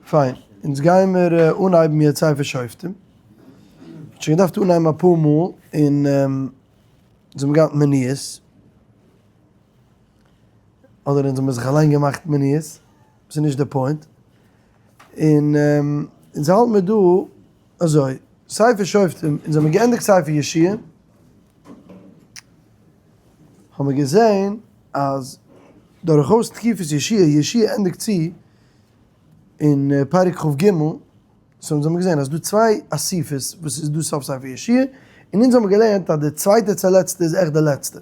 פיין, אונז גיימער אנהייבן יעצט ספר שופטים. מ'האט שוין געדארפט אנהייבן אפאר מאל, און אונז האבן געהאט מניעות. אדער אונז האבן זיך אליין געמאכט מניעות, ס'איז נישט די point. און אונז האלט מיר דא אזוי, ספר שופטים, אונז האבן געענדיגט ספר יהושע, האבן מיר געזען אז דורכאויס תקופת יהושע, יהושע ענדיגט צו אין פרק כ"ג, so אונז האבן געזען אז דא צוויי אסיפות וואס איז דא סוף ספר יהושע, און אונז האבן געלערנט אז די צווייטע צו לעצטע איז עכט די לעצטע,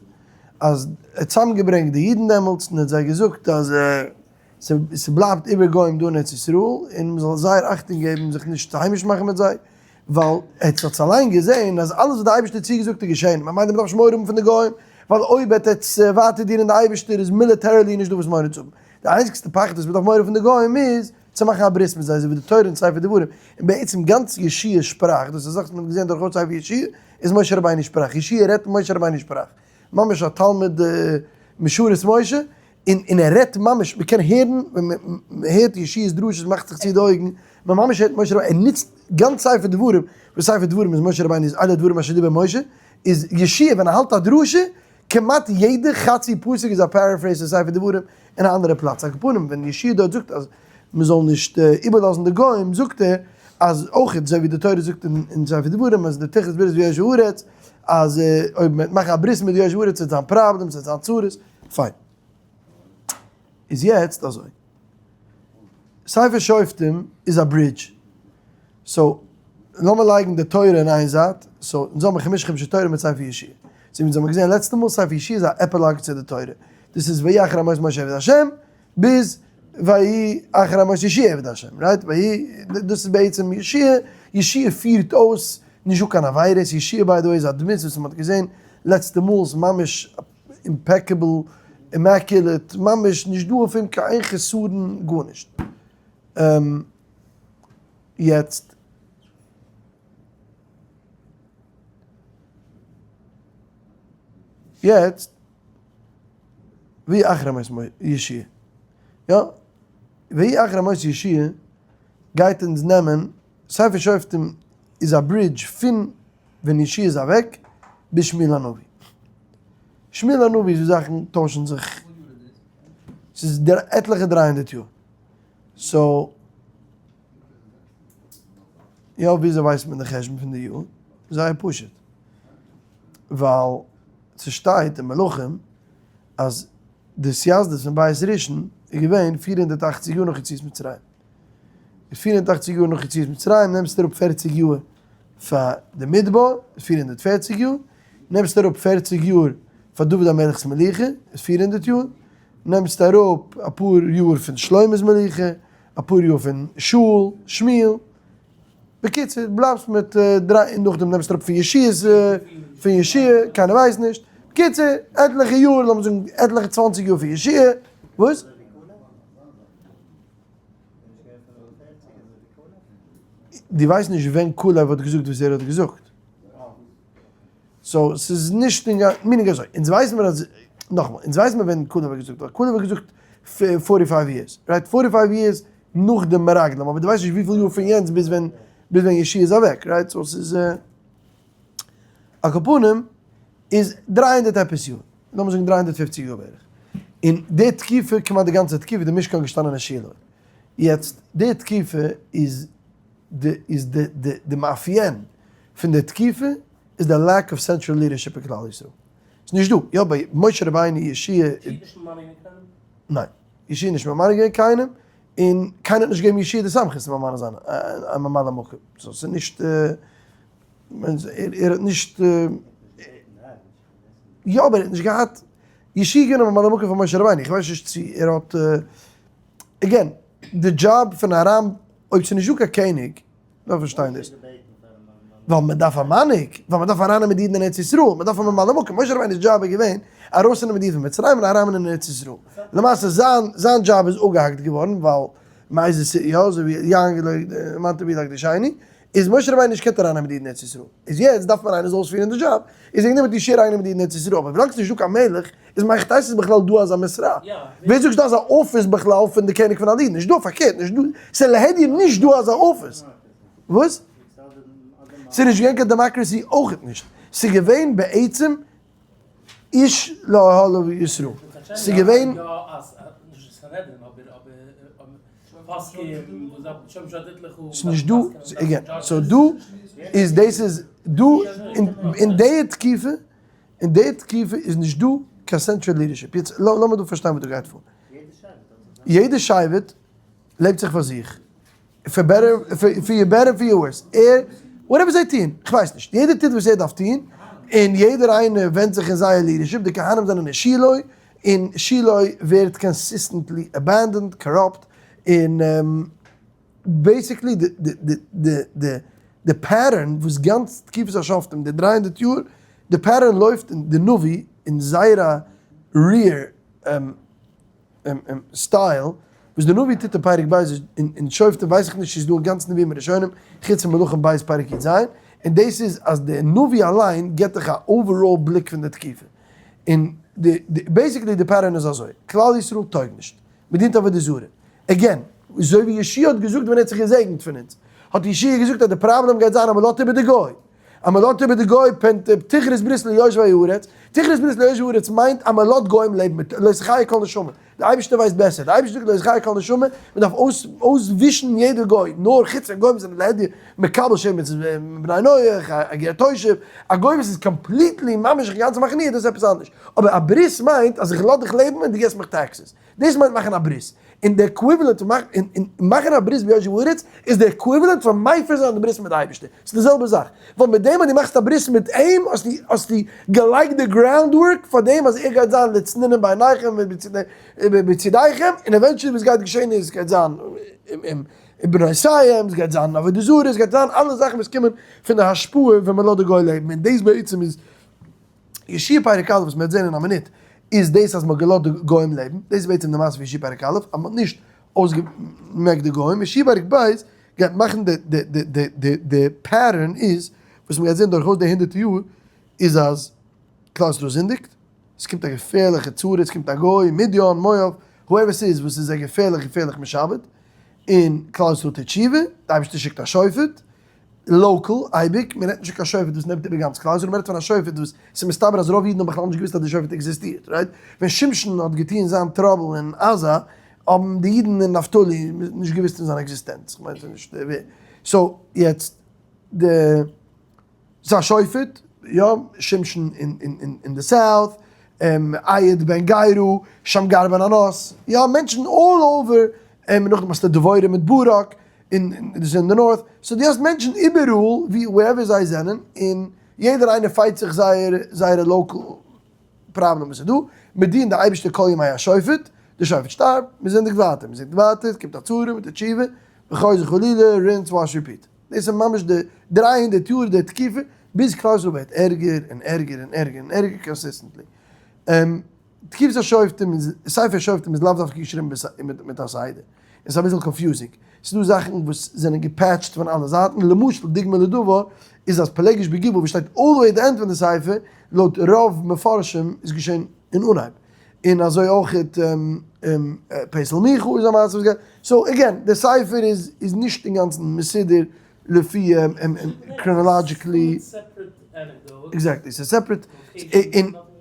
אז ער האט צוזאמגעברענגט די אידן דעמאלטס און ער האט זיי געזאגט אז ס'בלייבט איבער גוים דא אין ארץ ישראל און מ'זאל זייער אכטונג געבן זיך נישט היימיש מאכן מיט זיי, ווייל עטס האטס אליין געזען אז אלעס וואס די אייבערשטער האט צוגעזאגט איז געשען, ממילא מ'דארף נישט מורא האבן פון די גוים, ווייל אויב וועט עטס ווייטער דינען די אייבערשטער איז militarily נישט דא וואס מורא צו האבן, די איינציגסטע פחד וואס מ'דארף מורא פון די גוים איז צו מאכן א ברית מיט זיי אזוי ווי די תורה אין ספר דברים, און בעצם גאנץ יהושע'ס שפראך, דאס איז א זאך וואס מ'האט געזען דורכאויס ספר יהושע, איז משה רבינו'ס שפראך, יהושע רעדט משה רבינו'ס שפראך, ממש א תלמיד משורת משה, און און ער רעדט ממש, מען קען הערן ווען מען הערט יהושע'ס דרשות מאכט זיך צו די אויגן, מען ממש הערט משה רבינו, ער נוצט גאנץ ספר דברים, וואס ספר דברים איז משה רבינו איז אלה הדברים אשר דיבר משה, איז יהושע ווען ער האלט א דרשה, כמעט יעדע חצי פסוק איז א paraphrase פון ספר דברים אין א אנדערע פלאץ, על כל פנים ווען יהושע דארט זאגט אז מען זאל נישט איבערלאזן די גוים זאגט ער אז אויך אזוי ווי די תורה זאגט אין ספר דברים אז לא תכרות ברית ביושבי הארץ, אז אויב מען וועט מאכן א ברית מיט די יושבי הארץ וועט זיין problems, וועט זיין צרות. פיין. איז יעצט אזוי. ספר שופטים איז א bridge. so, לאמיר לייגן די תורה אין איין זייט. so, אונז האבן חמשה חומשי תורה מיט ספר יהושע. so, אונז האבן געזען לעצטע מאל, ספר יהושע איז א epilogue צו די תורה. דאס איז ויהי אחרי מות משה עבד השם, ביז ויהי אחרי מות יהושע עבד השם. right? ויהי, דאס איז בעצם יהושע. יהושע פירט אויס, נישטא קיין עבירות. יהושע by the way איז א דמות וואס מ'האט געזען לעצטע מאל, ס'איז ממש impeccable, immaculate, ממש נישט דא אויף אים קיין חסרון גארנישט. יעצט. יעצט, ויהי אחרי מות יהושע. יא, ויהי אחרי מות יהושע גייט אונז נעמען, ספר שופטים איז א bridge פון ווען יהושע איז אוועק ביז שמואל הנביא. שמואל הנביא איז ווי זאכן טוישן זיך, ס'איז עטליכע 300 יאר. so, יא וויאזוי ווייסט מען די חשבון פון די יאר? זייער פשוט. ווייל ס'שטייט אין מלכים אז די התייסדות פון בית ראשון איז געווען 480 יאר נאך יציאת מצרים. איז 480 יאר נאך יציאת מצרים נעמסטו אראפ 40 יאר פאר די מדבר, איז 440 יאר, נעמסט אראפ 40 יאר פאר דוד המלך'ס מלוכה, איז 400 יאר, נעמסט אראפ אפאר יאר פון שלמה'ס מלוכה, אפאר יאר פון שאול, שמואל, בקיצור, בלייבסט מיט דריי, און נאכדעם נעמסט אראפ פון יהושע'ס, פון יהושע, קיינער ווייסט נישט, בקיצור, עטליכע יאר, לאמיר זאגן עטליכע צוואנציג יאר פון יהושע, וואס? דו ווייסט נישט ווען כלב האט געזאגט וואס ער האט געזאגט. so ס'איז נישט אין meaning אזוי. אונז ווייסן מיר אז, נאכאמאל, אונז ווייסן מיר ווען כלב האט געזאגט. ווייל כלב האט געזאגט forty five years. right? forty five years נאך די מרגלים. אבער דו ווייסט נישט וויפיל יאר פון יענץ ביז ווען ביז ווען יהושע איז אוועק. right? so ס'איז על כל פנים איז 300 עפעס יאר. לאמיר זאגן 350 יאר בערך. און די תקופה, כמעט די גאנצע תקופה, די משכן געשטאנען אין שילה. יעצט, די תקופה איז די איז די די די מאפיין פון די תקופה איז די lack of central leadership אין כלל ישראל. ס'איז נישט דא. יא, ביי משה רבינו, יהושע יהושע איז נישט ממנה געווען קיינעם? ניין. יהושע איז נישט ממנה געווען קיינעם, און קיינער האט נישט געגעבן יהושע די סמכות צו ממנה זיין א ממלא מקום. so ס'איז נישט, ער האט נישט, יא אבער ער האט נישט געהאט, יהושע איז געווען א ממלא מקום פון משה רבינו, איך ווייס נישט צו ער האט, again, די דזשאב פון א רב, אויב ס'איז נישטא קיין קעניג, דארף פארשטיין דאס. ווייל מען דארף א מנהיג, ווייל מען דארף ארייננעמען די אידן אין ארץ ישראל, מען דארף א ממלא מקום, משה רבינו'ס דזשאב איז געווען ארויסנעמען די אידן פון מצרים און ארייננעמען אין ארץ ישראל. למעשה זיין זיין דזשאב איז אפגעהאקט געווארן, ווייל מאיזה סיבה, יא, אזוי ווי יענקעלע מאנטעווידא הקדושני. איז משה רבינו נישט געקענט ארייננעמען די אידן ארץ ישראל, איז יעצט דארף מען איינער זאל אויספירן די דזשאב, איז וועגן דעם האט יהושע אריינגענומען די אידן ארץ ישראל, אבער ווילאנג ס'נישט דא קיין מלך, איז מהיכי תיתי ס'איז בכלל דא אזא משרה? ווער זאגט ס'דא אזא אפיס בכלל פון די קעניג פון אלע אידן? נישט דא, פארקערט, נישט דא, ס'איז להדיא נישט דא אזא אפיס. וואס? ס'איז נישט געווען קיין democracy אויכעט נישט, ס'איז געווען בעצם איש לאהליו ישראל, ס'איז געווען. ס'איז נישט דא, again, so דא איז דאס איז דא אין די תקופה, אין די תקופה איז נישט דא קיין central leadership, יעצט לאמיר דא פארשטיין וואס דא גייט פאר, יעדע שבט לעבט זיך פאר זיך, for better, for your better for your worse, ער, whatever זיי טוען, כ'ווייס נישט, יעדער טוט וואס ער דארף טון, און יעדער איינער ווענדט זיך אין זייער leadership, די כהנים זענען אין שילה, און שילה ווערט consistently abandoned, corrupt, און basically די pattern וואס גאנץ תקופת השופטים די 300 יאר, די pattern לויפט אין די נביא אין זייער א rare style, וואס די נביא טוט אין פרק ב' אין שופטים ווייס איך נישט צו ס'איז דא אין גאנץ נביאים הראשונים, חוץ פון מלכים ב' פרק י"ז, און דאס איז אז די נביא אליין גיבט דיך א overall בליק פון די תקופה, און די basically די pattern איז אזוי, כלל ישראל טויג נישט, מען דינט עבודה זרה, again, אזוי ווי יהושע האט געזאגט ווען ער האט זיך געזעגנט פון אונז, האט יהושע געזאגט אז די פראבלעם גייט זיין אז מען לאזט איבער די גוי, אז מען לאזט איבער די גוי פן תכרת ברית ליושבי הארץ, תכרת ברית ליושבי הארץ מיינט אז מען לאזט גוים לעבן מיט לא תחיה כל נשמה, די אייבערשטער ווייסט בעסער, די אייבערשטער זאגט לא תחיה כל נשמה, מען דארף אויסווישן יעדע גוי, נאר חוץ פון גוים וואס זענען להדיא מקבל שם בני נח, א גר תושב, א גוי וואס איז completely ממש אינגאנצן מכניע דאס איז עפעס אנדערש, אבער א ברית מיינט אז איך לאז דיך לעבן און דו געבסט מיך taxes. דאס מיינט מאכן א ברית, און די equivalent פון מאכן א ברית ביושבי הארץ איז די equivalent פון מפר זיין די ברית מיט די אייבערשטער, ס'איז די זעלבע זאך, ווייל מיט דעם אז דו מאכסט א ברית מיט אים האסטו געלייגט די groundwork פאר דעם אז ער גייט זיין לצננים בעיניכם ובצדיכם, און eventually וואס גייט געשען איז ס'גייט זיין ובנותיהם, ס'גייט זיין עבודה זרה, ס'גייט זיין אלע זאכן וואס קומען פון די השפעה ווען מ'לאזט די גוי לעבן, און דאס בעצם איז יהושע פרק א' וואס מ'וועט זען אין א מינוט איז דאס אז מ'האט געלאזט די גוים לעבן, דאס איז בעצם די מעשה פון יהושע פרק א', אז מ'האט נישט אויסגעמעקט די גוים, יהושע פרק ב' גייט מאכן די די די די די די pattern איז וואס מ'גייט זען דורכאויס די הונדערטע יאר איז אז כלל ישראל זינדיגט, עס קומט א געפערליכע צרה, עס קומט א גוי, מדיין, מואב, whoever ס'איז וואס איז זיי געפערליך געפערליך משעבד, און כלל ישראל טוט תשובה, די אייבערשטער שיקט א שופט, local, אייביג, מען רעדט נישט פון קיין שופט וואס נעמט איבער גאנץ כלל ישראל, מען רעדט פון א שופט וואס ס'איז מסתבר אז רוב אידן האבן בכלל נישט געוואוסט אז די שופט עקזיסטירט, right? ווען שמשון האט געטון זיין trouble אין עזה, האבן די אידן אין נפתלי נישט געוואוסט פון זיין עקזיסטענץ, כ'מיין ס'איז נישט ווער, so יעצט די. ס'איז א שופט, יא, שמשון אין די south, אהוד בן גרא, שמגר בן ענת, יא, מענטשן all over, און נאכדעם האסטו דבורה מיט ברק, און דאס איז אין די north, so דו האסט מענטשן איבעראל ווי wherever זיי זענען, און יעדער איינער fight זיך זייער זייערע local פראבלעם וואס איז דא, מען דינט די אייבערשטער כל ימי השופט, די שופט שטארבט, מען זינדיגט ווייטער, מען זינדיגט ווייטער, עס קומט א צרה מיט די תשובה, וחוזר חלילה, rinse wash repeat. דאס איז ממש די 300 יאר די תקופה ביז כלל ישראל ווערט ערגער און ערגער און ערגער און ערגער consistently. תקופת השופטים איז, ספר שופטים איז לאו דווקא געשריבן מיט א סדר, און ס'איז אביסל confusing. ס'איז דא זאכן וואס זענען געפעטשט פון אלע זייטן, למשל דוגמא לדבר איז אז פילגש בגבעה וואס שטייט all the way at the end פון די ספר, לויט רוב מפרשים איז געשען אין אנהייב. און אזוי אויך פסל מיכה איז א מעשה וואס גייט, so again די ספר איז איז נישט אינגאנצן מסודר לפי chronologically, exactly ס'איז separate,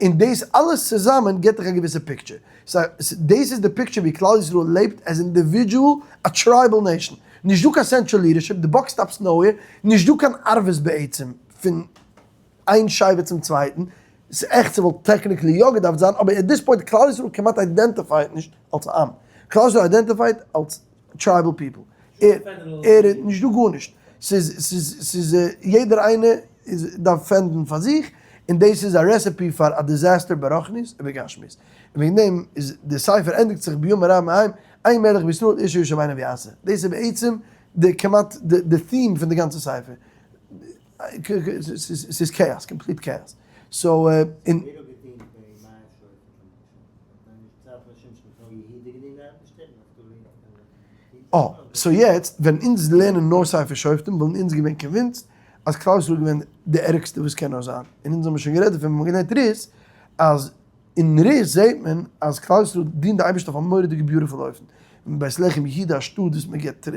און דאס אלעס צוזאמען גיבט דיך א געוויסע picture, so דאס איז די picture ווי כלל ישראל לעבט as individual א tribal nation, נישט דא קיין central leadership, the buck stops nowhere, נישט דא קיין ערבות בעצם פון איין שבט צום צווייטן, ס'איז עכט ס'וואלט technically יא געדארפט זיין, אבער at this point כלל ישראל כמעט identify ט נישט אלס א עם, כלל ישראל identify ט אלס tribal people, ער ער איז נישט דא גארנישט, ס'איז ס'איז ס'איז יעדער איינער איז דארף fend ן פאר זיך, און דאס איז א recipe פאר א disaster ברוחניות ובגשמיות, און וועגן דעם איז די ספר ענדיגט זיך בימים הרעים ההם אין מלך בישראל איש הישר בעיניו יעשה, דאס איז בעצם די כמעט די theme פון די גאנצע ספר. ס'איז chaos, complete chaos. so אין. ווער האט געדינט ביי מאיר שופט למשל? האט מען נישט צייט פון שמשון נאר יהודה געדינט די אייבערשטער און נפתלי און. אה, so יעצט ווען אונז לערנען נאר ספר שופטים וואלטן אונז געווען convinced אז כלל ישראל איז געווען די ערגסטע וואס קען נאר זיין, און אונז האבן שוין גערעדט דערפון ווען מ'האט געלערנט רות, אז אין רות זעט מען אז כלל ישראל דינט די אייבערשטער אויף א מורא'דיגע beautiful אופן, בית לחם יהודה א שטאט וואס מען געבט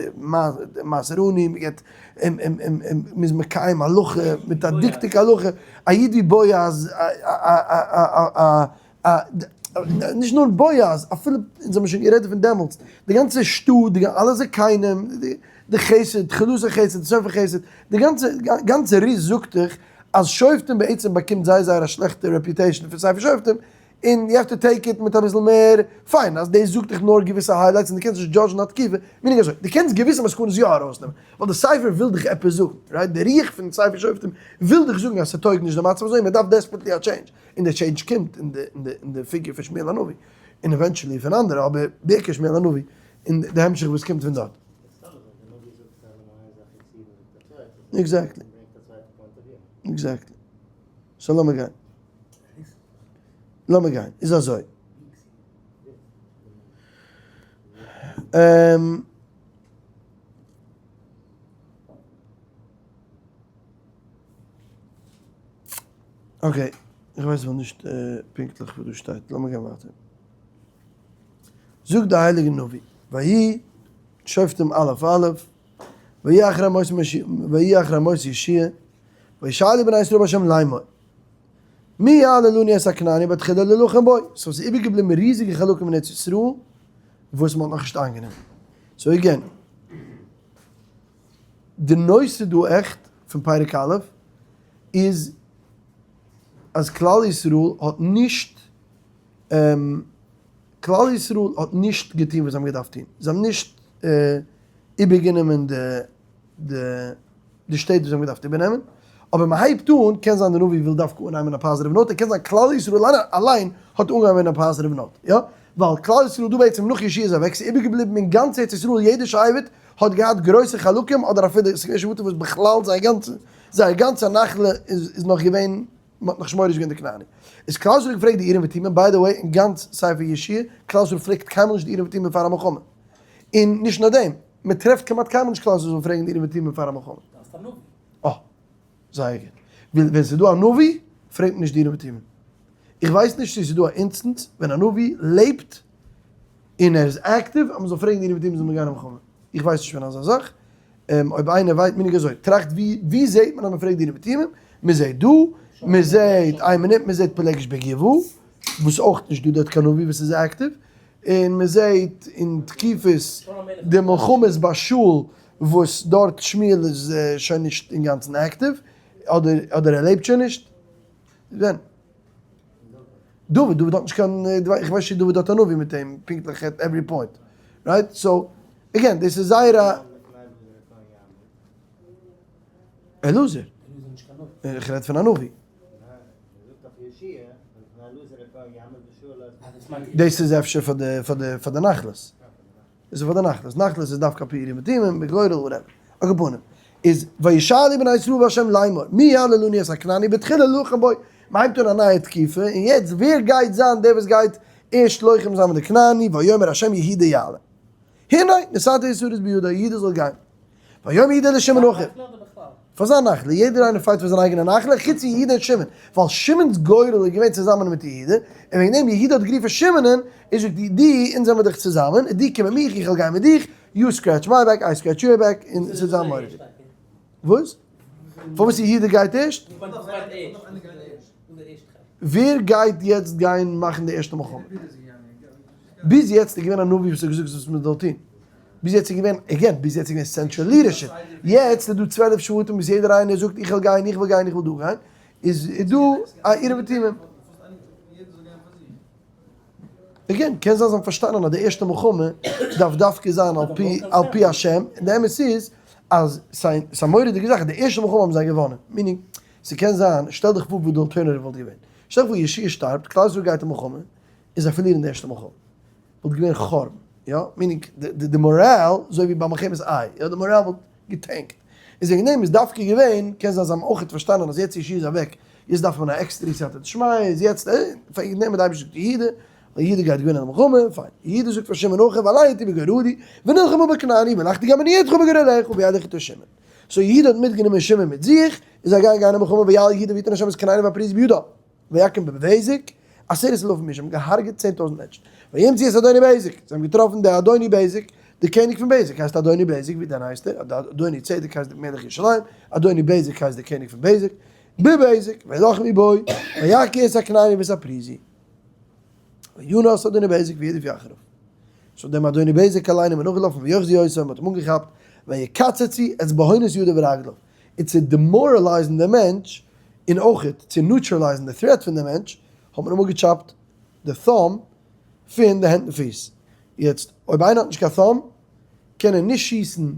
מעשר עני, מען געבט מען איז מקיים הלכה מיט א דקדוק הלכה, א איד ווי בועז א א נישט נאר בועז, אפילו אונז האבן שוין גערעדט דערפון דעמאלטס, די גאנצע שטאט, די אלע זקנים, די חסד, תחילת החסד, סוף החסד, די גאנצע גאנצע רות זאגט דיך אז שופטים בעצם באקומט זייער זייער א שלעכטע reputation פון ספר שופטים, און you have to take it מיט אביסל מער, פיין אז דאס זאגט דיך נאר געוויסע highlights און דו קענסט נישט judge ן א תקופה, meaning אזוי, דו קענסט געוויסע מסקנות יא ארויסנעמען, ווייל די ספר וויל דיך עפעס זאגן, right? די רוח פון ספר שופטים וויל דיך זאגן אז ס'טויג נישט די מצב אזוי, מ'דארף desperately א change. און די change קומט אין די אין די אין די פיגור פון שמואל הנביא, און eventually פון אנדערע, אבער בעיקר שמואל הנביא, און די המשך וואס קומט פון דארט. Exactly. Exactly. So לאמיר גיין. לאמיר גיין. איז אזוי. Okay, איך ווייס נאך נישט פונקטליך וואס דא שטייט, לאמיר גיין ווייטער. זאגט די הייליגע נביא, ויהי, שופטים א' א', ויהי אחרי מות ויהי אחרי מות יהושע, וישאלו בני ישראל בהשם לאמור, מי יעלה לנו את הכנעני בתחילה להילחם בו, so ס'איז איבערגעבליבן ריזיגע חלקים אין ארץ ישראל וואס מ'האט נאכנישט איינגענומען. So again. די נושא דא עכט פון פרק א' איז אז כלל ישראל האט נישט כלל ישראל האט נישט געטון וואס זיי האבן געדארפט טון, זיי האבן נישט איבערגענומען די די די שטעט וואס זיי האבן געדארפט איבערנעמען, אבער מען הייבט אן, קען זיין די נביא וויל דווקא אנהייבן א positive note, און קען זיין כלל ישראל אליין האט אנגעהויבן א positive note, יא? ווייל כלל ישראל דא בעצם נאך יהושע איז אוועק, ס'איז איבערגעבליבן אין גאנץ ארץ ישראל יעדע שבט האט געהאט גרויסע חלקים אדער אפילו ס'איז געווען שבטים וואס בכלל זייער גאנצע זייער גאנצע נחלה איז איז נאך געווען מ'האט נאך מוריש געווען די כנעני. איז כלל ישראל געפרעגט די אורים ותומים, by the way אין גאנץ ספר יהושע כלל ישראל פרעגט קיינמאל נישט די אורים ותומים פאר א מלחמה. און נישט נאר דעם, מ'טרעפט כמעט קיינמאל נישט כלל ישראל זאל פרעגן די אורים ותומים פאר א מלחמה. דארפסט א נביא. אה. זייער גוט. וויל ווען ס'איז דא א נביא פרעגט מען נישט די אורים ותומים. איך ווייס נישט צו ס'איז דא א instance ווען א נביא לעבט און ער איז active אז מ'זאל פרעגן די אורים ותומים זאל מען גיין אין מלחמה. איך ווייס נישט פון אזא זאך. אויב איינער ווייסט מיניג אזוי. טראכט ווי ווי זעהט מען אז מ'פרעגט די אורים ותומים? מ'זעהט דא, מ'זעהט איין מינוט, מ'זעהט פילגש בגבעה, וואס אויך נישט דא דארט קיין נביא וואס איז active. און מ'זעהט אין תקופת די מלחמות ביי שאול וואס דארט שמואל איז שוין נישט אינגאנצן active, אדער אדער ער לעבט שוין נישט. ווען? דוד, דוד האט נישט קיין, איך ווייס נישט צו דוד האט א נביא מיט אים פונקטליך at every point, right? So, again, דאס איז זייער א. אלעזר. איך רעד פון א נביא. דאס איז אפשר פאר די פאר די פאר די נחלות. דאס איז פאר די נחלות. נחלות איז דווקא פי אורים ותומים, בגורל whatever. על כל פנים. איז וישאלו בני ישראל בהשם לאמור, מי יעלה לנו את הכנעני בתחילה להילחם בו. מ'הייבט אן א נייע תקופה, און יעצט ווער גייט זיין דער וואס גייט ערשט לוחם זיין מיט די כנעני, ויאמר השם יהודה יעלה. הנה, נתתי את הארץ בידו, יהודה זאל גיין. ויאמר יהודה לשמעון אחיו. פאר זיין נחלה, יעדער איינער fight פאר זיין אייגענע נחלה, חוץ יהודה און שמעון, ווייל שמעון'ס גורל איז געווען צוזאמען מיט יהודה, און וועגן דעם יהודה האט גערופן שמעונ'ען, ער זאגט, דו, אונז זעמיר דאך צוזאמען, דו קום מיט מיך, איך וועל גיין מיט דיך, you scratch my back, I scratch your back, און ס'וועט זיין מורא'דיג. וואס? פארוואס יהודה גייט ערשט? ווער גייט יעצט גיין מאכן די ערשטע מלחמה? ביז יעצט איז געווען א נביא וואס האט געזאגט וואס מען זאל טון. ביז יעצט איז געווען, again, ביז יעצט איז געווען central leadership. יעצט איז דא 12 שבטים וואס יעדער איינער זאגט איך וויל גיין, איך וויל גיין, איך וויל דא גיין. איז דא א אורים ותומים. Again, קען זיין זיי האבן פארשטאנען אז די ערשטע מלחמה דארף דווקא זיין על פי על פי השם, און די אמת איז אז ס'איז א מורא'דיגע זאך, די ערשטע מלחמה האבן זיי געוואנען, meaning, ס'קען זיין, שטעל דיך פאר וואס די alternative וואלט געווען, שטעל דיך פאר יהושע שטארבט, כלל ישראל גייט אין מלחמה, און זיי פארלירן די ערשטע מלחמה, וואלט געווען חורבן, יא, meaning, די מאראל, אזוי ווי ביי מלחמת עי, יא, די מאראל וואלט געטענקט. איז וועגן דעם איז דווקא געווען, קען זיין זיי האבן אויכעט פארשטאנען אז יעצט יהושע איז אוועק, יעצט דארף מען א עקסטערע סייעתא דשמיא, איז יעצט, וועגן דעם האט די אייבערשטער געזאגט יהודה. ווייל יהודה גייט געווינען די מלחמה, פיין. יהודה זאגט פאר שמעון אחיו עלה אתי בגורלי, ונלחמה בכנעני, והלכתי גם אני אתך בגורלך, וילך אתו שמעון. so יהודה האט מיטגענומען שמעון מיט זיך, און זיי גייען גיין אין מלחמה, ויעל יהודה ויתן השם את כנעני והפריזי בידם. ויכם בבזק, 10,000 איש, האבן געהארגעט 10,000 מענטשן. וימצאו את אדוני בזק, זיי האבן געטראפן די אדוני בזק, די קעניג פון בזק הייסט אדוני בזק, ווי דען הייסט ער? אדוני צדק הייסט דער מלך ירושלים, אדוני בזק הייסט דער קעניג פון בזק, בבזק, וילחמו בו, ויכו את הכנעני ואת הפריזי. וינס אדוני בזק וירדפו אחריו. so דעם אדוני בזק אליין איז מען נאכגעלאפן ויאחזו אותו, מען האט אים אנגעכאפט, ויקצצו אצבעות ידיו ורגליו. און צו demoralize ן דעם מענטש, און אויכעט צו neutralize ן די threat פון דעם מענטש, האט מען אים אפגעטשאפט די thumb פון די הענט און פיס. יעצט, אויב איינער האט נישט קיין thumb, קען ער נישט שיסן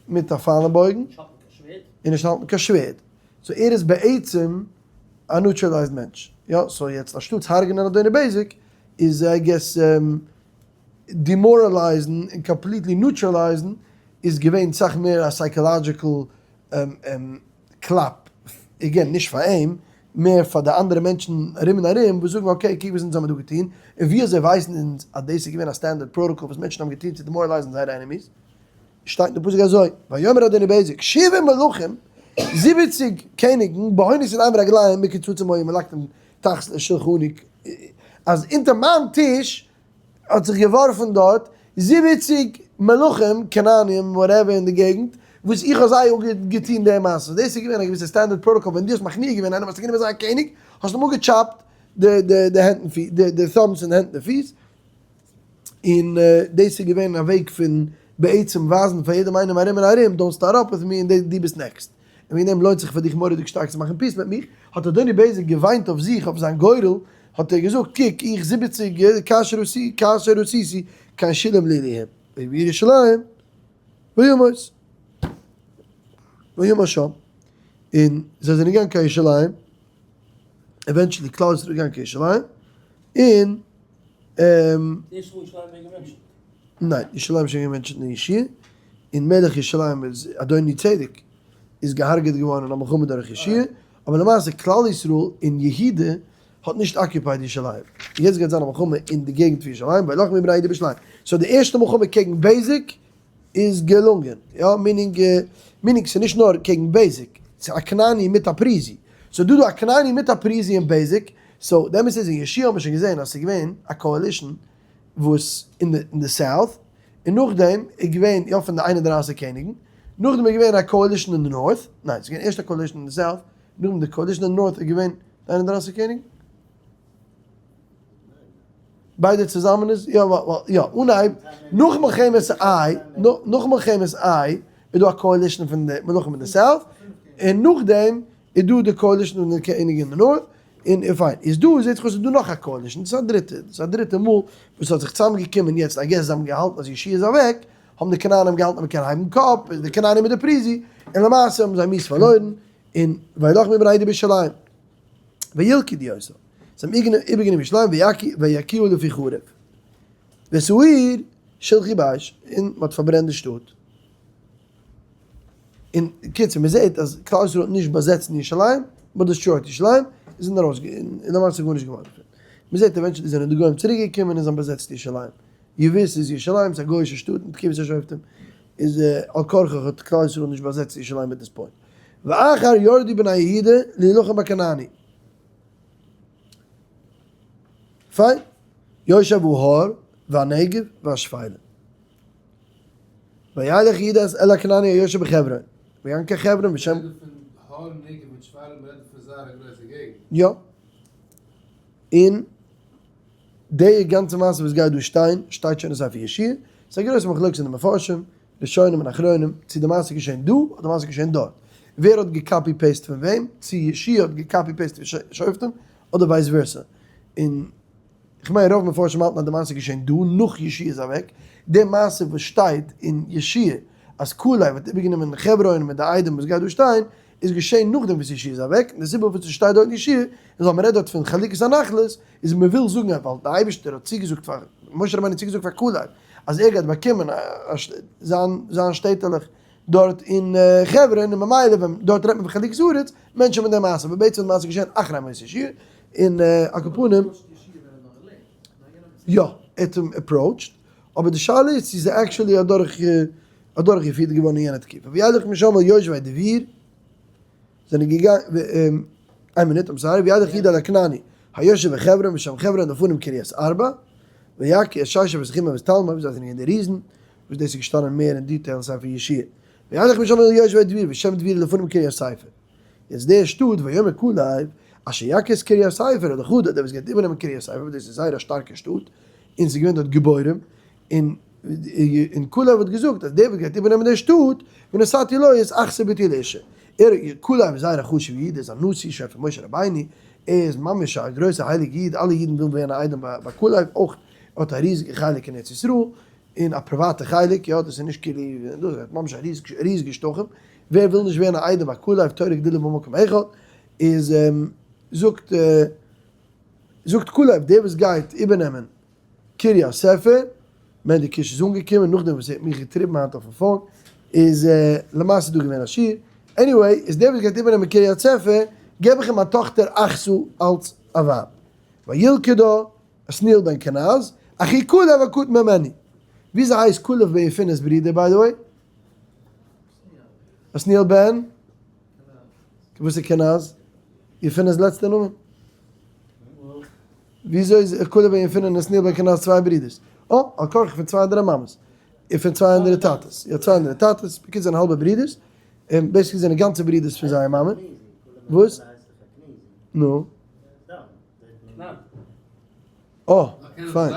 מיט א פייל און בויגן, און נישט האלטן קיין שווערד. so ער איז בעצם א neutralized מענטש. יא, so יעצט אנשטאטס הרג'נען אדוני בזק, איז I guess demoralize ן און completely neutralize ן איז געווען סאך מער א psychological קלאפ, again נישט פאר אים, מער פאר די אנדערע מענטשן ארום און ארום וואס זאגן okay קוק וואס אונז האבן דא געטון, און ווי אזוי ווייסן אונז אז דאס איז געווען א standard protocol וואס מענטשן האבן געטון צו demoralize ן זייערע enemies? שטייט אין די פסוק אזוי, ויאמר אדוני בזק, שבעים מלכים, 70 קעניגן, בהונות ידיים ורגליים מקוצצים היו מלקטים תחת שולחני, אז אונטער מיין טיש האט זיך געווארפן דארט 70 מלכים, כנענים, whatever אין די געגנט, וואס איך האב זיי געטון די מעשה. דאס איז געווען א געוויסע standard protocol, ווען דו האסט מכניע געווען איינעם, האסטו גענומען זיין קעניג, האסט אים אפגעטשאפט די הענט און פיס, די thumbs פון די הענט און פיס, און דאס איז געווען א וועג פון בעצם ווייזן פאר יעדעם איינעם ארום און ארום, don't start up with me און דו ביסט next. און וועגן דעם לוינט זיך פאר דיך מורא'דיג שטארק צו מאכן peace מיט מיך. האט אדוני בזק געוויינט אויף זיך, אויף זיין גורל, האט ער געזאגט, קוק, איך 70 כאשר עשיתי, כן שילם לי אלהים. ובירושלים וימות. וימות שם. און זיי זענען געגאנגען קיין ירושלים, eventually כלל ישראל איז געגאנגען קיין ירושלים, און ניין, ירושלים איז שוין געווען מענטשן אין יהושע, און מלך ירושלים איז אדוני צדק איז געהארגעט געווארן אין א מלחמה דורך יהושע, אבער למעשה כלל ישראל און יהודה האט נישט occupied ירושלים, יעצט גייט זיין א מלחמה אין די געגנט פון ירושלים, וילחמו בני יהודה בירושלים, so די ערשטע מלחמה קעגן בזק איז געלונגען, יא, meaning, meaning ס'איז נישט נאר קעגן בזק, ס'איז א כנעני מיט א פריזי, סאו דא דא א כנעני מיט א פריזי און בזק, so די אמת איז אין יהושע האט מען שוין געזען אז ס'איז געווען א coalition וואס אין די אין די south, און נאכדעם איז געווען, יא פון די 31 קעניגן, נאכדעם איז געווען א coalition אין די north, ניין ס'איז געווען ערשט א coalition אין די south, נאכדעם די coalition אין די north איז געווען די 31 קעניגן. ביידע צוזאמען איז יא יא אנהייב נאך מלחמת עי נאך מלחמת עי איז דא א coalition פון די מלכים אין די south און נאכדעם איז דא די coalition פון די קעניגן אין די north און פיין איז דא זעט זיך אויס איז דא נאך א coalition דאס איז א דריטע דאס איז א דריטע מאל וואס האט זיך צוזאם געקומען יעצט I guess זיי האבן געהאלטן אז יהושע איז אוועק האבן די כנענים געהאלטן אז מען קען הייבן קאפ איז די כנענים מיט די פריזי און למעשה האבן זיי מיאוס פארלוירן און וילחמו בני יהודה בירושלים. וילכדו אותה, זיי האבן איבערגענומען ירושלים ויכוה לפי חרב, ואת העיר שלחו באש, און מען האט פארברענט די שטאט. און קיצור, מען זעט אז כלל ישראל האט נישט באזעצט אין ירושלים, מען האט destroyed ירושלים, און זענען ארויס, און למעשה גארנישט געווארן דערפון. מען זעט eventually זענען די גוים צוריק געקומען און זיי האבן באזעצט ירושלים. יבוס איז ירושלים, ס'איז א גוי'אישע שטאט אין תקופת השופטים, איז על כרחך האט כלל ישראל נישט באזעצט ירושלים at this point. ואחר ירדו בני יהודה להילחם בכנעני. פיין. יושב ההר והנגב והשפלה. וילך יהודה אל הכנעני היושב בחברון. ויען קיין חברון ושם. הר נגב מיט שפלה מ'רעדט פון זייער א גרויסע געגנט. יא. און די גאנצע מעשה וואס גייט דא שטיין, שטייט שוין אין ספר יהושע. ס'איז א גרויסע מחלוקת אין די מפרשים. ראשונים און אחרונים, צו די מעשה איז געשען דא אדער די מעשה איז געשען דארט. ווער האט גע copy paste פון וועם, צו יהושע האט גע copy paste פון שופטים, אדער vice versa. און כ'מיין רוב מפרשים האלטן אז די מעשה איז געשען דא נאך יהושע איז אוועק. די מעשה וואס שטייט אין יהושע אז כלב האט איבערגענומען חברון מיט די עדים וואס גייט דא שטיין, איז געשען נאכדעם וואס יהושע איז אוועק, און די סיבה פארוואס עס שטייט דארט אין יהושע איז ווייל מ'רעדט דארט פון חלוקת הנחלות, איז מ'וויל זאגן אז ווייל די אייבערשטער האט צוגעזאגט פאר משה רבינו האט צוגעזאגט פאר כלב אז ער גייט באקומען זיין זיין שטעטעלעך דארט אין חברון און ממילא ווען דארט רעדט מען פון חלוקת הארץ מענטשן מיט די מעשה אבער בעצם איז די מעשה געשען אחרי מות יהושע און על כל פנים. יא, ער האט אים approached, אבער די שאלה איז צו ס'איז actually אדורך אדורכגעפירט געווארן אין יענע תקופה. וילך משם אל יושבי דביר, זענען געגאנגען, איין מינוט, I'm sorry, וילך יהודה אל הכנעני היושב בחברון ושם חברון לפנים קרית ארבע, ויכו את ששי ואת אחימן ואת תלמי, וואס זיי זענען געווען די ריזן, וואס דאס איז געשטאנען מער אין detail אין ספר יהושע. וילך משם אל יושבי דביר ושם דביר לפנים קרית ספר. יעצט דער שטאט ויאמר כלב אשר יכה את קרית ספר אל חדא, דער וואס גייט איבערנעמען קרית ספר, וואס דאס איז זייער א שטארקע שטאט, און ס'איז געווען דארט גיבורים, און און כלב האט געזאגט אז דער וואס גייט איבערנעמען דער שטאט, ונתתי לו את עכסה בתי לאשה. ער, כלב איז זייער א חשוב'ע איד, ער איז א נשיא שוין פון משה רבינו, ער איז ממש א גרויסע הייליגע איד, אלע אידן ווילן ווערן א איידעם ביי כלב, אויך ער האט א ריזיגע חלק אין ארץ ישראל, און א פריוואטע חלק, יא דאס איז נישט כאילו, דאס איז ממש א ריזיגע שטחים, ווער וויל נישט ווערן א איידעם ביי כלב, תורה גדולה במקום אחד, איז זאגט זאגט כלב דער וואס גייט איבערנעמען קרית ספר, מענדי קיש איז אנגעקומען נאכדעם וואס ער האט מיך געטריבן היינט אויפן phone, איז למעשה דא געווען א שיעור, anyway איז דער וואס גייט איבערנעמען קרית ספר געב איך אים מיין טאכטער עכסה אלץ א ווייב, וילכדה עתניאל בן קנז, אחי כלב הקטן ממנו. וויאזוי הייסט כלב בן יפונה'ס ברודער by the way? עתניאל בן? וואס איז קנז? יפונה'ס לעצטע נאמען? וויאזוי איז כלב בן יפונה און עתניאל בן קנז צוויי ברודערס? אה, על כרחך פון צוויי אנדערע מאמעס. און פון צוויי אנדערע טאטעס. יא, צוויי אנדערע טאטעס. בקיצור זענען האלבע ברודערס. און basically זענען גאנצע ברודערס פון זייער מאמע. וואס? נו? אה, פיין.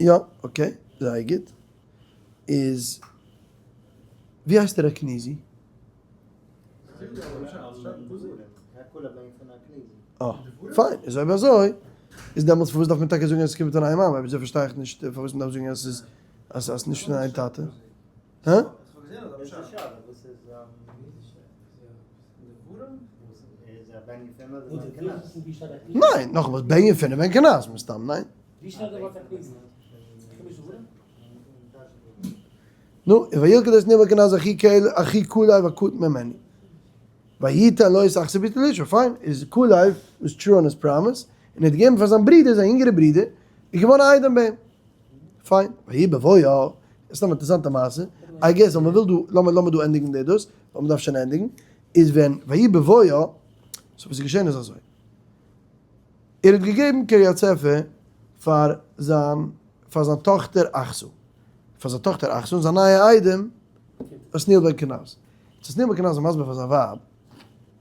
יא, okay, זייער גוט. איז, ווי הייסט ער א כניזי? אה, פיין, איז אויב אזוי, איז דעמאלטס פארוואס דארף מען טאקע זאגן אז עס קומט פון איין מאמע? אויב אזוי פארשטיי איך נישט פארוואס מען דארף זאגן אז עס איז אז עס איז נישט פון איין טאטע. הא? ניין, נאכאמאל, בן יפונה בן קנז, מסתם, ניין? נו, וילכד עתניאל בן קנז אחי כלב הקטן ממנו. ויתן לו את עכסה בתו לאשה, פיין, איז כלב was true on his promise, און ער האט געגעבן פאר זיין ברודער, זיין יונגערע ברודער, איז געווארן א איידעם ביי אים. פיין, ויהי בבואו, ס'איז אן אינטערעסאנטע מעשה, I guess אז מ'וויל דא, לאמיר לאמיר דא ענדיגן די דאס, ווייל מ'דארף שוין ענדיגן, איז ווען ויהי בבואו, so וואס איז געשען איז אזוי, ער האט געגעבן קרית ספר פאר זיין פאר זיין טאכטער עכסה, פאר זיין טאכטער עכסה און זיין נייע איידעם עתניאל בן קנז, איז עתניאל בן קנז מסביר פאר זיין ווייב,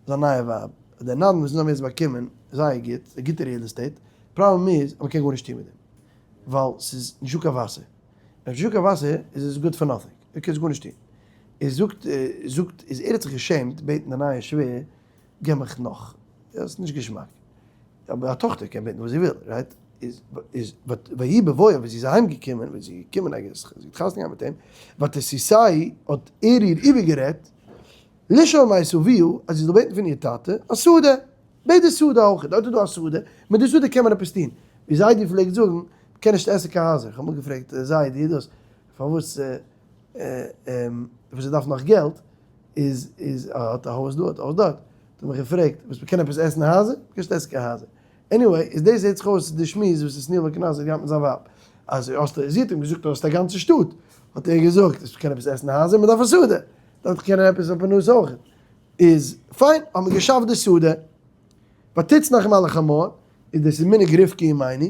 זיין נייע ווייב, אז דער נדן וואס אונז האבן יעצט באקומען איז זייער גוט, א גוטע real estate, פראבלעם איז אז מ'קען גארנישט טון מיט דעם, ווייל ס'איז נישטא קיין וואסער, אויב ס'נישטא קיין וואסער איז עס good for nothing, דו קענסט גארנישט טון. איז זאגט זאגט איז ער האט זיך געשעמט בעטן די נייע שווער געב מיך נאך, יא ס'איז נישט געשמאק, אבער א טאכטער קען בעטן וואס זי וויל, right? איז איז ויהי בבואו ווען זי איז אהיים געקומען, ווען זי איז געקומען I guess, זי האט חתונה געהאט מיט אים, ותסיסהו האט ער איר איבערגערעדט, לשאול מאת אביה אז זי זאל בעטן פון איר טאטע א שדה, בעט די שדה אויך, דארט איז דא א שדה, מיט די שדה קען מען עפעס טון, ווי זיידי פלעגט זאגן, מ'קען נישט עסן קיין הייזער, איך האב אמאל געפרעגט זיידי דאס, פארוואס וואס ער דארף נאך געלט, איז איז ער האט א הויז דא האט א הויז דארט, האט ער מיך געפרעגט, וואס מ'קען עפעס עסן הייזער? מ'קען נישט עסן קיין הייזער. anyway, איז דאס זעט זיך אויס די שמועס וואס עתניאל בן קנז האט געהאט מיט זיין ווייב, אז האסט זי האט אים געזאגט האסט א גאנצע שטאט, האט ער געזאגט אז מ'קען עפעס עסן הייזער, מ'דארף א שדה, דארף דאך קענען עפעס א פרנסה אויך. איז פיין, האט מען געשאפט די שדה, ותצנח מעל החמור, איז דאס איז מנהג רבקה אמנו,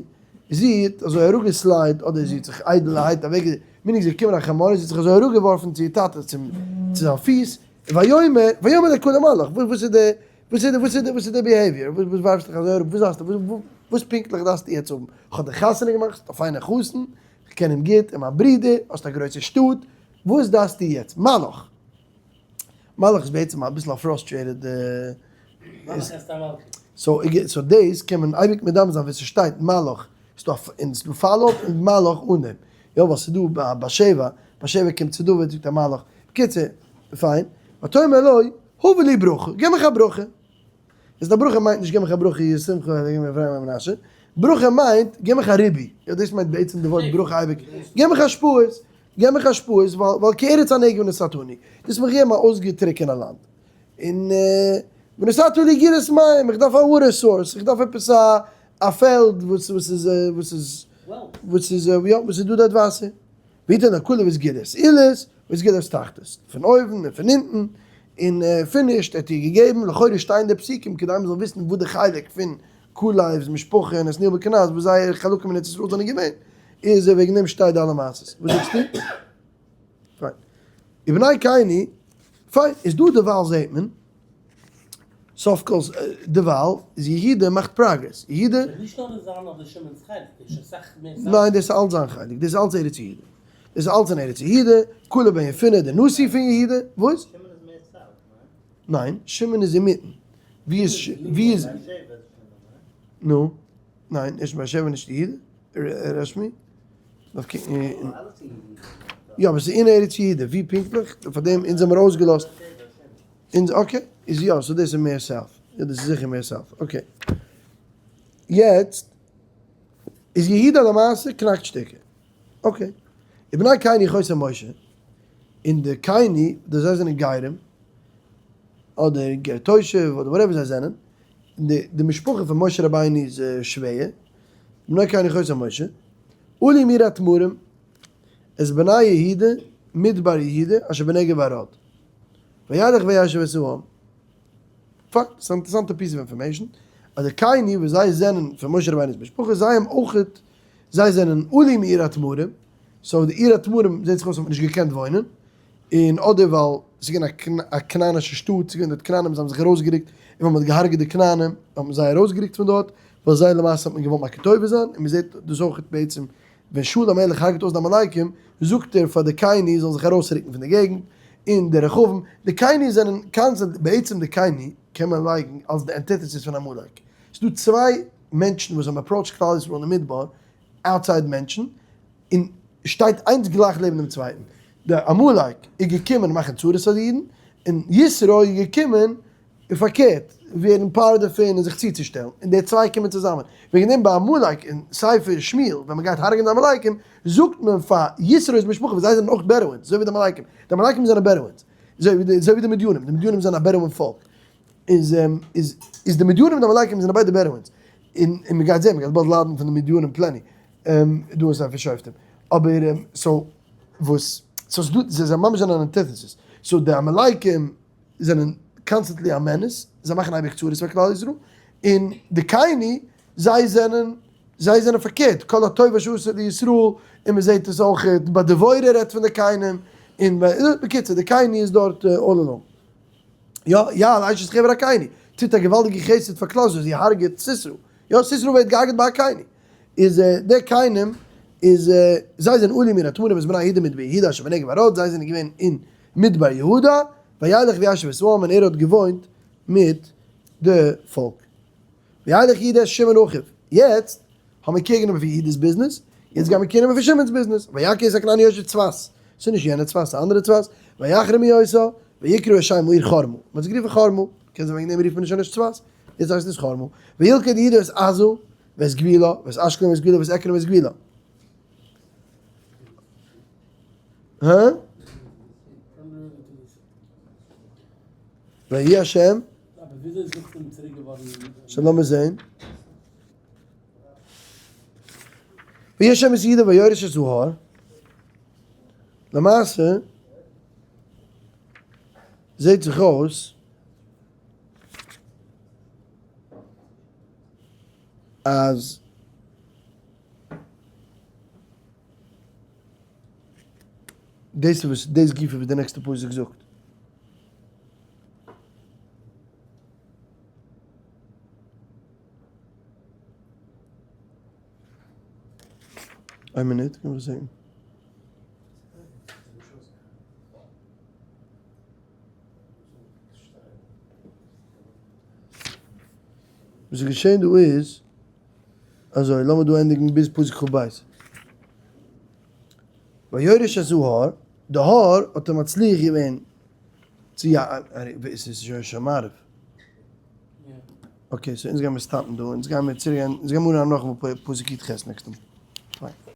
זי האט אזוי אראפגע slide ט, אדער זי האט זיך איידעלערהייט אוועק, מנהג זי געקומען א חמור, זי האט זיך אזוי אראפגעווארפן צו איר טאטע צום צו זיין פיס, ויאמר, ויאמר לכלב מה לך, וואס איז די, וואס איז די, וואס איז די, וואס איז די behavior, וואס ווארפסט דיך אזוי אראפ, וואס דארפסטו, וואס פונקטליך דארפסטו יעצט האבן, איך האב דיך חתונה געמאכט, האסט א פיינע חתן, איך קען אים גוט, און מיין ברודער, האסט א גרויסע שטאט, וואס דארפסטו יעצט, מה לך? מלאך איז בעצם אביסל א frustrated. מלאך איז א מלכה. so דאס קען מען אייביג מדמה זיין ווען ס'שטייט מלאך איז דא און ס'דא follow up און מלאך אן דעם. יא ווייל ס'דא ביי בת שבע, בת שבע קומט צו דוד זאגט א מלאך. בקיצור, פיין. ותאמר לו, הבה לי ברכה, גיב מיך א ברכה. איז די ברכה מיינט נישט גיב מיך א ברכה יהי שמך אלקים אפרים ומנשה. ברכה מיינט גיב מיך א ריבי. יא דאס מיינט בעצם די ווארט ברכה אייביג. גיב מיך השפעות. גיב מיך השפעות ווייל כי ארץ הנגב נתתני, דו האסט מיך געגעבן א אויסגעטריקענע לאנד, און ונתתה לי גירת מים, איך דארף א water source, איך דארף עפעס א א פעלד וואס וואס איז וואס איז וואס איז יא וואס איז דא דארט וואסער. ויתן לכלב את גלת עילית ואת גלת תחתית, פון אויבן און פון אונטן, און finished האט איר געגעבן, לכאורה שטייען די פסוקים כדי מען זאל וויסן וואס די חלק פון כלב'ס משפחה און עתניאל בן קנז וואס זייער חלקים אין ארץ ישראל זענען געווען, איז וועגן דעם שטייט די אלע מעשות. וואס זאגסטו? פיין. ובני קיני, פיין, איז דא דערווייל זעט מען, סוף כל דערווייל איז יהודה מאכט progress, יהודה. נישט נאר איז זיין אדער שמעון'ס חלק, דאס איז אסאך מער זיין. ניין דאס איז אלץ זיין חלק, דאס איז אלץ ארץ יהודה, דאס איז אלץ אין ארץ יהודה, כלב בן יפונה דער נשיא פון יהודה, וואס? שמעון איז מער south, ניין? ניין, שמעון איז אינמיטן, ווי איז ווי איז. נו, ניין, נישט באר שבע נישט יהודה, רשמי, דארף קוקן אין. יא אבער ס'איז אין ארץ יהודה, ווי פונקטליך? פאר דעם אונז האמיר אויסגעלאזט. אונז okay, איז יא, so דאס איז מער south, יא דאס איז זיכער מער south, okay. יעצט איז יהודה למעשה קנאקט שטיקער, okay. ובני קיני חותן משה, און די קיני, די זיי זענען גרים, אדער גר תושב, אדער whatever זיי זענען, די די משפחה פון משה רבינו'ס שווער, ובני קיני חותן משה, עלו מעיר התמרים, את בני יהודה, מדבר יהודה, אשר בנגב ערד. וילך וישב את העם. פאקט, ס'איז א אינטערעסאנטע piece of information, אז די קיני וואס זיי זענען פון משה רבינו'ס משפחה, זיי האבן אויכעט, זיי זענען עלו מעיר התמרים, so די עיר התמרים זעט זיך אויס האט מען נישט געקענט וואוינען, און אדער ווייל ס'איז געווען א כנענישע שטאט, ס'איז געווען דארט כנענים זיי האבן זיך ארויסגערוקט, און ווען מ'האט געהארגעט די כנענים האט מען זיי ארויסגערוקט פון דארט, ווייל זיי למעשה האט מען געוואלט מכיר טובה זיין, און מ'זעט דאס אויכעט בעצם ווען שאול המלך הרג'ט אויס די עמלקים, זאגט ער פאר די קיני זאלן זיך ארויסרוקן פון די געגנט, און די רכבים, די קיני זענען concept, בעצם די קיני קען מען לייגן אלס די antithesis פון עמלק, ס'איז דא צוויי מענטשן וואס האבן approached כלל ישראל אין מדבר, outside מענטשן, און שטייט איינס גלייך לעבן דעם צווייטן, די עמלק איז געקומען מאכן צרות פאר די אידן, און יתרו איז געקומען און פארקערט, ווערן part דערפון און זיך צוצושטעלן, און די צוויי קומען צוזאמען. וועגן דעם ביי עמלק אין ספר שמואל, ווען מען גייט הרג'ענען די עמלקים, זאגט מען פאר יתרו'ס משפחה, וואס זיי זענען אויך Bedouins, אזוי ווי די עמלקים, די עמלקים זענען Bedouins, אזוי ווי די, אזוי ווי די מדינים, די מדינים זענען א Bedouin פאלק, איז, איז, איז די מדינים און די עמלקים זענען ביידע Bedouins, און, און מען גייט זען, מען גייט באלד ליידן פון די מדינים plenty, דא אין ספר שופטים, אבער, so, וואס, so ס'דא, זיי זענען ממש אן antithesis, so די עמלקים זענען constantly א menace, זיי מאכן אייביג צרות פאר כלל ישראל, און די קיני, זיי זענען, זיי זענען פארקערט, כל הטוב אשר עשה לישראל, און מען זעט עס אויך ביי דבורה רעדט פון די קינים, און ביי, בקיצור די קיני איז דארט all along. יא, יעל אשת חבר הקיני, טוט א געוואלדיגע חסד פאר כלל ישראל, זי הרג'עט סיסרא, יא סיסרא ווערט געהארגעט ביי א קיני, איז די קינים איז זיי זענען עלו מעיר התמרים את בני יהודה מדבר יהודה אשר בנגב ערד, זיי זענען געווען אין מדבר יהודה, וילך וישב את העם און ער האט געוואוינט מיט די פאלק. וילך יהודה את שמעון אחיו, יעצט האבן מיר קעיר גענומען פון יהודה'ס ביזנעס, יעצט גייען מיר קעיר נעמען פון שמעון'ס ביזנעס, ויכה את הכנעני יושב צפת, ס'איז נישט יענע צפת, ס'איז א אנדערע צפת, ויחרמו אותה, ויקראו את שם העיר חרמה, מ'האט עס גערופן חרמה, קען זיין וועגן דעם רופט מען עס שוין נישט צפת, יעצט הייסט עס חרמה, וילכד יהודה את עזה, ואת גבולה, ואת אשקלון ואת גבולה ואת עקרון ואת גבולה. הא? ויהי השם. שוין לאמיר זעהן. ויהי השם את יהודה ויורש את ההר. למעשה זעהט זיך אויס אז דאס איז וואס דאס גופא וואס די נעקסטע פסוק זאגט. איין מינוט, לאמיר זען. וואס איז געשען דא איז, אזוי, לאמיר דא ענדיגן ביז פסוק כ"ב. ויורש את ההר, די הר האט ער מצליח געווען צו יא, עס איז שוין שוין מעריב. okay, so אונז גיימיר stop ן דא, אונז גיימיר צוריק גיין, אונז גיימיר אנהייבן נאכאמאל פסוק י"ח נעקסטע מאל. פיין.